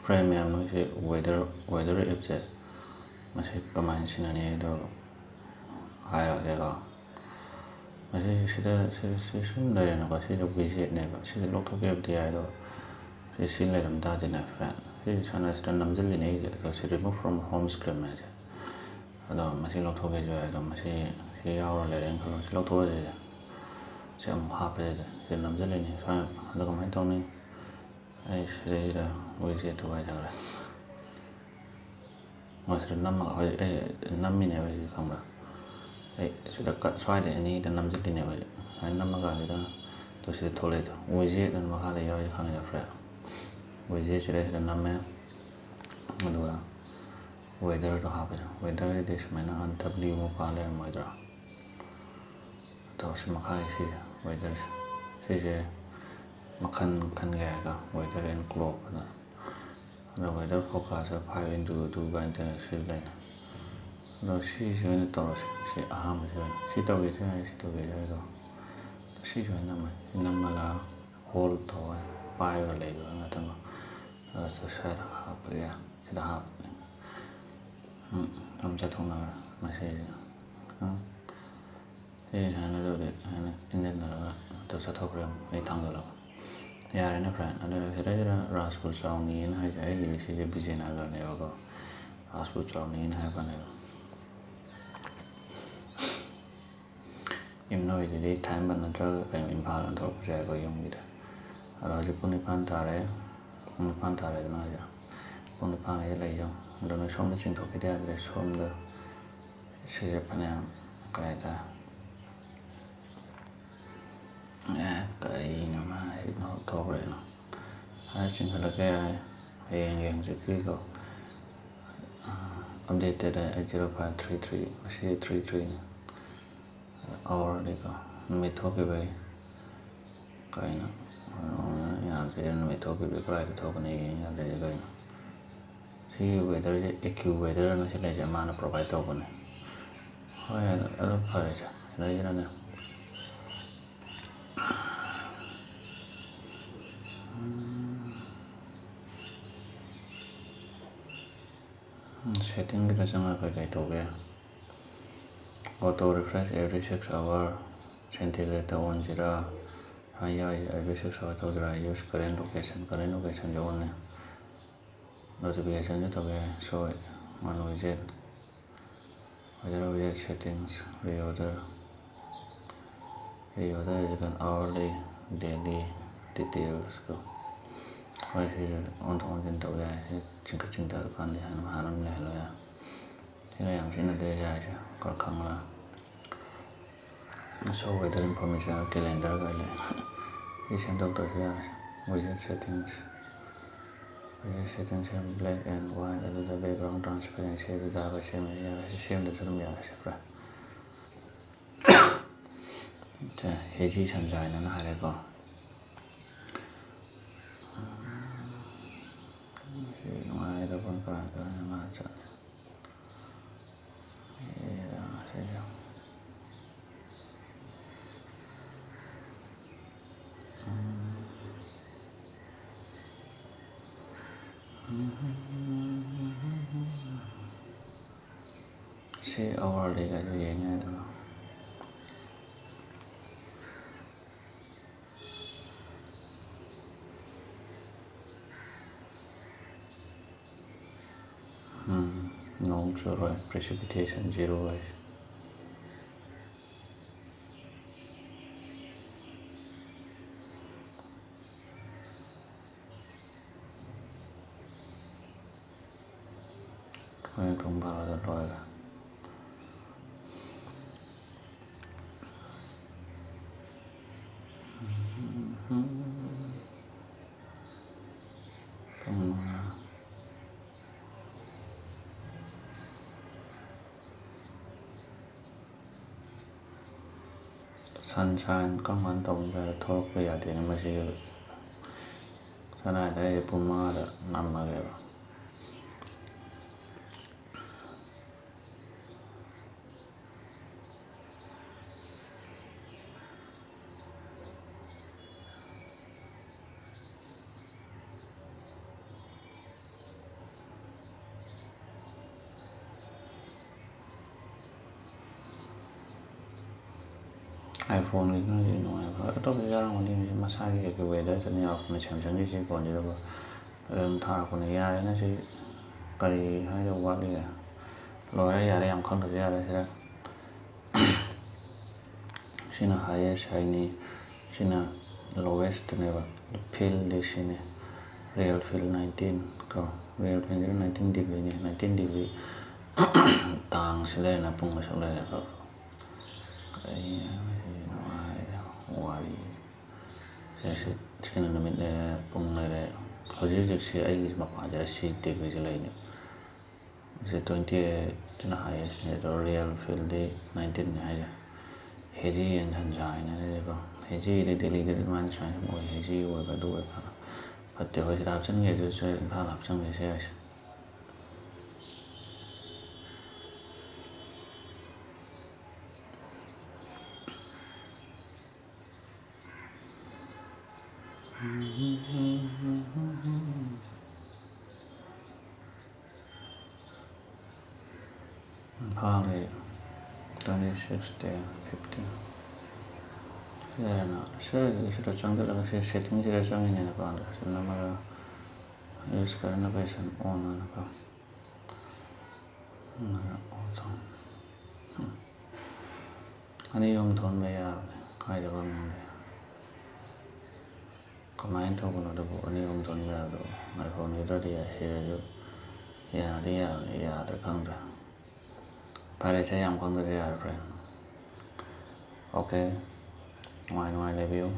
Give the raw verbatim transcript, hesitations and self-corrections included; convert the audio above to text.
Friend ꯃꯌꯥꯝ, ꯅꯣꯏꯁꯦ weather, weather appꯁꯦ ꯃꯁꯤ ꯀꯃꯥꯏꯅ ꯁꯤꯖꯤꯟꯅꯅꯤ ꯍꯥꯏꯗꯣ ꯍꯥꯏꯔꯛꯑꯒꯦꯀꯣ꯫ ꯃꯁꯤ ꯁꯤꯗ, ꯁꯤ, ꯁꯤ ꯁꯨꯝ ꯂꯩꯔꯦꯅꯀꯣ, ꯁꯤꯁꯦ widgetꯅꯦꯕ꯫ ꯁꯤꯁꯦ ꯂꯧꯊꯣꯛꯀꯦꯕꯨꯗꯤ ꯌꯥꯏ, ꯑꯗꯣ ꯁꯤ, ꯁꯤ ꯂꯩꯔꯝ ꯇꯥꯔꯗꯤꯅꯦ friend, ꯁꯤ ꯁꯥꯟꯅ ꯁꯤꯗ ꯅꯝꯁꯤꯜꯂꯤꯅꯦ ꯑꯩꯁꯦ꯫ ꯑꯗꯣ ꯁꯤ remove from home screen ꯍꯥꯏꯁꯦ, ꯑꯗꯣ ꯃꯁꯤ ꯂꯧꯊꯣꯛꯀꯦꯁꯨ ꯌꯥꯏ꯫ ꯑꯗꯣ ꯃꯁꯤ, ꯁꯤ ꯌꯥꯎꯔ ꯂꯩꯔꯦꯅ ꯈꯜꯂꯣ, ꯁꯤ ꯂꯧꯊꯣꯛꯑꯁꯦ꯫ ꯁꯤ ꯑꯃꯨꯛ ꯍꯥꯞꯄꯁꯦ, ꯁꯤ ꯅꯝꯁꯤꯜꯂꯤꯅꯦ ꯁ꯭ꯋꯥꯏ꯫ ꯑꯗꯣ ꯀꯃꯥꯏꯅ ꯇꯧꯅꯤ? ꯑꯩ ꯁꯤꯗꯩꯁꯤꯗ widgetꯇꯨ ꯀꯥꯏ ꯆꯠꯈ꯭ꯔꯦ? ꯃꯣꯏ ꯁꯤꯗ ꯅꯝꯃꯒ ꯍꯧꯖꯤꯛ ꯑꯩ ꯅꯝꯃꯤꯅꯦꯕ ꯍꯧꯖꯤꯛ, ꯈꯪꯕ꯭ꯔꯥ? ꯑꯩ ꯁꯤꯗ ꯀꯠ ꯁ꯭ꯋꯥꯏꯗ ꯑꯅꯤꯗ ꯅꯝꯁꯤꯜꯂꯤꯅꯦꯕ ꯍꯧꯖꯤꯛ꯫ ꯁꯨꯃꯥꯏꯅ ꯅꯝꯃꯀꯥꯟꯁꯤꯗ ꯑꯗꯣ ꯁꯤꯗ ꯊꯣꯛꯂꯛꯏꯗꯣ widget ꯑꯅ ꯃꯈꯥꯗ ꯌꯥꯎꯔꯤꯁꯦ ꯈꯪꯉꯤꯗ friend? Widgetꯁꯤꯗ ꯁꯤꯗ ꯅꯝꯃꯦ, ꯑꯗꯨꯒ weatherꯗꯣ ꯍꯥꯞꯄꯁꯦ꯫ Weatherꯁꯤꯗꯤ ꯁꯨꯃꯥꯏꯅ ꯑꯟꯊꯕ꯭ꯂꯤ ꯑꯃ ꯄꯥ ꯂꯩꯔꯝꯃꯣꯏꯗ꯭ꯔꯥ? ꯑꯗꯣ ꯁꯤ ꯃꯈꯥꯒꯤ ꯁꯤꯁꯦ, weatherꯁꯦ, ꯁꯤꯁꯦ ꯃꯈꯜ ꯃꯈꯜ ꯀꯌꯥꯒ weather and clock ꯑꯅ꯫ ꯑꯗꯣ weather forecast five into two ꯀꯥꯏꯅ ꯇꯧꯔꯒ ꯁꯤ ꯂꯩꯅ꯫ ꯑꯗꯣ ꯁꯤꯁꯤ ꯑꯣꯏꯅ ꯇꯧꯔꯁꯤ꯫ ꯁꯤ ꯑꯍꯥꯟꯕꯁꯤ ꯑꯣꯏꯅ ꯁꯤ ꯇꯧꯒꯦꯁꯨ ꯌꯥꯏ, ꯁꯤ ꯇꯧꯒꯦꯁꯨ ꯌꯥꯏ꯫ ꯑꯗꯣ ꯁꯤꯁꯤ ꯑꯣꯏꯅ ꯅꯝꯃꯦ꯫ ꯅꯝꯃꯒ hold ꯇꯧꯔꯒ ꯄꯥꯏꯔꯒ ꯂꯩꯕ ꯉꯥꯛꯇꯪꯗꯣ꯫ ꯑꯗꯣ ꯁ꯭ꯋꯥꯏꯗ ꯍꯥꯞꯄꯒꯦ꯫ ꯁꯤꯗ ꯍꯥꯞꯄꯅꯤ꯫ ꯎꯝ, ꯑꯗꯨꯝ ꯆꯠꯊꯣꯛꯅꯔꯦ ꯃꯁꯤꯁꯦ꯫ ꯎꯝ꯫ ꯁꯤ ꯁꯨꯃꯥꯏꯅ ꯇꯧꯗꯦ, ꯁꯨꯃꯥꯏꯅ ꯏꯟꯁꯤꯟꯅꯔꯒ ꯑꯗꯨ ꯆꯠꯊꯣꯛꯈ꯭ꯔꯦ꯫ ꯑꯩ ꯊꯥꯡꯒꯠꯂꯕ꯫ ꯌꯥꯔꯦꯅꯦ friend꯫ ꯑꯗꯨꯅ ꯁꯤꯗꯩꯁꯤꯗ ꯔꯥꯖꯄꯨ ꯆꯥꯎꯅꯤꯅ ꯍꯥꯏꯁꯦ, ꯑꯩꯒꯤꯗꯤ ꯁꯤꯁꯦ ꯕꯤꯖꯦꯅꯒꯔꯅꯦꯕꯀꯣ꯫ ꯔꯥꯖꯄꯨ ꯆꯥꯎꯅꯤꯅ ꯍꯥꯏꯕꯅꯦꯕ꯫ ꯏꯝꯅꯣꯏꯗꯨꯗꯤ ꯊꯥꯏꯃꯟ ꯅꯠꯇ꯭ꯔꯒ ꯀꯩꯅꯣ, ꯏꯝꯐꯥꯜ ꯑꯣꯟꯊꯣꯔꯛꯄꯁꯨ ꯌꯥꯏ ꯑꯩꯈꯣꯏ ꯌꯨꯝꯒꯤꯗ꯫ ꯑꯗꯣ ꯍꯧꯖꯤꯛ ꯄꯨꯡ ꯅꯤꯄꯥꯟ ꯇꯥꯔꯦ꯫ ꯄꯨꯡ ꯅꯤꯄꯥꯟ ꯇꯥꯔꯦꯗꯅ ꯍꯧꯖꯤꯛ꯫ ꯄꯨꯡ ꯅꯤꯄꯥꯟ ꯍꯦꯛ ꯂꯩ ꯌꯦꯡꯉꯣ꯫ ꯑꯗꯣ ꯅꯣꯏ ꯁꯣꯝꯗ ꯆꯤꯡꯊꯣꯛꯈꯤꯗ ꯌꯥꯗ꯭ꯔꯦ꯫ ꯁꯣꯝꯗ ꯁꯤꯁꯦ ꯐꯅꯌꯥꯝ ꯀꯩ ꯍꯥꯏꯇꯥꯔꯦ꯫ ꯑꯦ, ꯀꯔꯤꯅꯣ ꯃꯥ ꯍꯦꯛ ꯊꯣꯛꯈ꯭ꯔꯦꯅꯣ? ꯑꯥ, ꯆꯤꯡꯈꯠꯂꯛꯀꯦ ꯌꯥꯏ꯫ ꯍꯌꯦꯡꯒꯤ ꯍꯪꯆꯤꯠꯀꯤꯀꯣ꯫ ꯑꯥ, updated eight zero five three three꯫ ꯉꯁꯤ three threeꯅꯤ꯫ Hourꯗꯤꯀꯣ, ꯅꯨꯃꯤꯠ ꯊꯣꯛꯈꯤꯕꯩ꯫ ꯀꯩꯅꯣ? ꯌꯥꯗ꯭ꯔꯦ, ꯅꯨꯃꯤꯠ ꯊꯣꯛꯈꯤꯕꯩ꯫ ꯀꯗꯥꯏꯗ ꯊꯣꯛꯀꯅꯤ? ꯌꯥꯗ꯭ꯔꯤꯁꯦ ꯀꯩꯅꯣ? ꯁꯤꯒꯤ weatherꯁꯦ AccuWeather ꯑꯅ ꯁꯤ ꯂꯩꯁꯦ, ꯃꯥꯅ provide ꯇꯧꯕꯅꯦ꯫ ꯍꯣꯏ, ꯑꯗꯨ, ꯑꯗꯨ ꯐꯔꯦꯁꯦ꯫ ꯁꯤꯗꯩꯁꯤꯗꯅꯦ꯫ ꯎꯝ꯫ ꯁꯦꯠꯇꯤꯡꯒꯤꯗ ꯆꯪꯉꯒ ꯀꯩ ꯀꯩ ꯇꯧꯒꯦ? Auto refresh every six hour, centigrade ꯇ ꯑꯣꯟꯁꯤꯔꯥ? ꯍꯥꯏ ꯌꯥꯏ, every six hour ꯇꯧꯁꯤꯔꯥ? Use current location, current location ꯁꯦ ꯑꯣꯟꯅꯤ꯫ Notification ꯁꯨ ꯇꯧꯕ ꯌꯥꯏ, show on widget, weather widget settings, reorder, reorder ꯁꯤꯗ hourly, daily details ꯀꯣ꯫ ꯍꯣꯏ, ꯁꯤꯁꯨ ꯑꯣꯟꯊꯣꯛ ꯑꯣꯟꯁꯤꯟ ꯇꯧ ꯌꯥꯏ꯫ ꯁꯤ ꯆꯤꯡꯈꯠ ꯆꯤꯡꯊꯔꯀꯥꯟꯗ ꯍꯥꯟꯅ ꯍꯥꯟꯅ ꯑꯃ ꯂꯩꯍꯜꯂꯣ ꯌꯥꯏ꯫ ꯁꯤꯅ ꯌꯥꯝ ꯁꯤꯖꯤꯟꯅꯗꯦ ꯌꯥꯏꯁꯦ, ꯈꯔ ꯈꯪꯕ꯭ꯔꯥ? Show weather information, calendar ꯒ ꯂꯩ꯫ ꯁꯤ ꯁꯦꯝꯗꯣꯛꯇ꯭ꯔꯁꯨ ꯌꯥꯔꯦ꯫ Widget settings, widget settings say black and white, ꯑꯗꯨꯗ background transparency ꯑꯗꯨꯗ ꯁꯦꯝꯕ ꯌꯥꯔꯦ꯫ ꯁꯤ ꯁꯦꯝꯗ꯭ꯔꯁꯨ ꯑꯗꯨꯝ ꯌꯥꯔꯦ, ꯁꯤ ꯄꯨꯔꯥ꯫ ꯁꯦ, ꯍꯦꯖꯤ ꯁꯟꯁꯥꯏꯟ ꯑꯅ ꯍꯥꯏꯔꯦꯀꯣ꯫ ꯁꯤ ꯅꯨꯡꯉꯥꯏꯒꯗꯕ ꯀꯅꯥ ꯀꯅꯥ ꯃꯥ ꯆꯠꯂꯦ꯫ ꯑꯦ, ꯁꯤꯁꯦ꯫ ꯁꯤ hourly ꯒꯁꯨ ꯌꯦꯡ ꯌꯥꯏꯗꯅ꯫ ꯎꯝ, ꯅꯣꯡ ꯆꯨꯔꯣꯏ, precipitation zero ꯑꯣꯏ꯫ ꯑꯩꯈꯣꯏꯅ ꯊꯣꯡ ꯐꯥꯔꯒ ꯂꯣꯏꯔꯦ꯫ ꯄꯨꯡ ꯃꯉꯥ꯫ ꯁꯟꯁꯥꯏꯟ ꯀꯔꯝ ꯀꯥꯟꯗ ꯇꯧꯅꯤ ꯍꯥꯏꯔ ꯊꯣꯛꯂꯛꯄ ꯌꯥꯗꯦꯅꯦ ꯃꯁꯤꯒꯤ꯫ ꯁꯅꯥꯏꯗ ꯑꯩꯁꯦ ꯄꯨꯡ ꯃꯉꯥꯗ ꯅꯝꯃꯒꯦꯕ꯫ iPhoneꯒꯤꯁꯤꯅꯗꯤ ꯅꯨꯡꯉꯥꯏꯕ꯫ ꯑꯇꯣꯞꯄꯁꯨ ꯌꯥꯎꯔꯝꯒꯅꯤ, ꯃꯁꯥꯒꯤ ꯑꯦꯛꯇꯤꯚꯦꯇꯔ ꯆꯠꯅ ꯌꯥꯎꯔꯛꯄꯅꯦ Samsungꯒꯤꯁꯤ꯫ ꯐꯣꯟꯁꯤꯗꯕꯨ ꯑꯗꯨꯝ ꯊꯥꯔꯛꯄꯅꯦ꯫ ꯌꯥꯔꯦꯅ ꯁꯤ ꯀꯔꯤ ꯍꯥꯏꯗꯧ ꯋꯥꯠꯂꯤꯒꯦ? ꯂꯣꯏꯔꯦ, ꯌꯥꯔꯦ, ꯌꯥꯝ ꯈꯪꯗ꯭ꯔꯁꯨ ꯌꯥꯔꯦ꯫ ꯁꯤꯗ ꯁꯤꯅ highest ꯍꯥꯏꯅꯤ, ꯁꯤꯅ lowestꯅꯦꯕ꯫ Fieldꯗꯤ ꯁꯤꯅꯤ, real field nineteen ꯀꯣ꯫ Real fieldꯁꯤꯅ nineteen degreeꯅꯤ꯫ Nineteen degree ꯇꯥꯡꯁꯤ ꯂꯩꯔꯦꯅ, ꯄꯨꯡ ꯑꯁꯨꯛ ꯂꯩꯔꯦꯀꯣ꯫ ꯀꯔꯤ ꯍꯥꯏꯁꯤ ꯅꯨꯡꯉꯥꯏꯔꯦ ꯋꯥꯔꯤ꯫ ꯁꯤ, ꯁꯤ, ꯁꯤꯅ ꯅꯨꯃꯤꯠ ꯂꯩꯔꯦ, ꯄꯨꯡ ꯂꯩꯔꯦ꯫ ꯍꯧꯖꯤꯛ ꯍꯧꯖꯤꯛꯁꯤ ꯑꯩꯒꯤ ꯃꯄꯥꯁꯦ ꯑꯁꯤ degreeꯁꯦ ꯂꯩꯅꯤ꯫ ꯁꯤ twenty eightꯅ highestꯅꯦ, ꯑꯗꯣ real fieldꯗꯤ nineteenꯅꯦ ꯍꯥꯏꯁꯦ꯫ Hazy and ꯁꯟꯁꯥ ꯍꯥꯏꯅꯔꯤꯁꯦꯀꯣ꯫ Hazyꯗꯤ Delhiꯗꯗꯤ ꯑꯗꯨꯃꯥꯏꯅ ꯁꯨꯃꯥꯏꯅ ꯁꯨꯝ ꯑꯣꯏ, hazy ꯑꯣꯏꯕ ꯑꯗꯨ ꯑꯣꯏꯕ꯫ ꯐꯠꯇꯦ, ꯑꯩꯈꯣꯏ ꯁꯤꯗ ꯍꯥꯞꯆꯤꯟꯒꯦ ꯑꯗꯨꯁꯨ, ꯏꯝꯐꯥꯜ ꯍꯥꯞꯆꯤꯟꯒꯦ ꯁꯤ ꯍꯥꯏꯁꯦ꯫ ꯏꯝꯐꯥꯜꯒꯤ twenty six ten fifteen꯫ ꯁꯤꯗ ꯍꯦꯟꯅ ꯁꯤ, ꯁꯤꯗ ꯆꯪꯁꯤꯜꯂꯒ ꯁꯤ settingꯁꯤꯗ ꯆꯪꯉꯤꯅꯦꯅꯀꯣ꯫ ꯑꯗ ꯁꯤ ꯅꯝꯃꯒ use current location on ꯑꯅꯀꯣ꯫ ꯑꯅꯤ ꯑꯍꯨꯝ ꯊꯣꯟꯕ ꯌꯥꯕꯅꯦ, ꯀꯥꯏꯗꯕ ꯑꯃ ꯂꯩ꯫ ꯀꯃꯥꯏꯅ ꯇꯧꯕꯅꯣ ꯑꯗꯨꯕꯨ ꯑꯅꯤ ꯑꯍꯨꯝ ꯊꯣꯟꯕ ꯌꯥꯕꯗꯨꯕꯨ? iPhoneꯒꯤꯗꯨꯗꯤ ꯌꯥꯏ, ꯁꯤꯗꯁꯨ ꯌꯥꯗꯤ ꯌꯥꯕꯅꯤ, ꯌꯥꯗ꯭ꯔꯥ ꯈꯪꯗ꯭ꯔꯦ꯫ ꯐꯔꯦꯁꯦ, ꯌꯥꯝ ꯈꯪꯗ꯭ꯔꯗꯤ ꯌꯥꯔꯦ friend꯫ Okay, ꯅꯨꯡꯉꯥꯏ ꯅꯨꯡꯉꯥꯏ ꯂꯩꯕꯤꯌꯨ꯫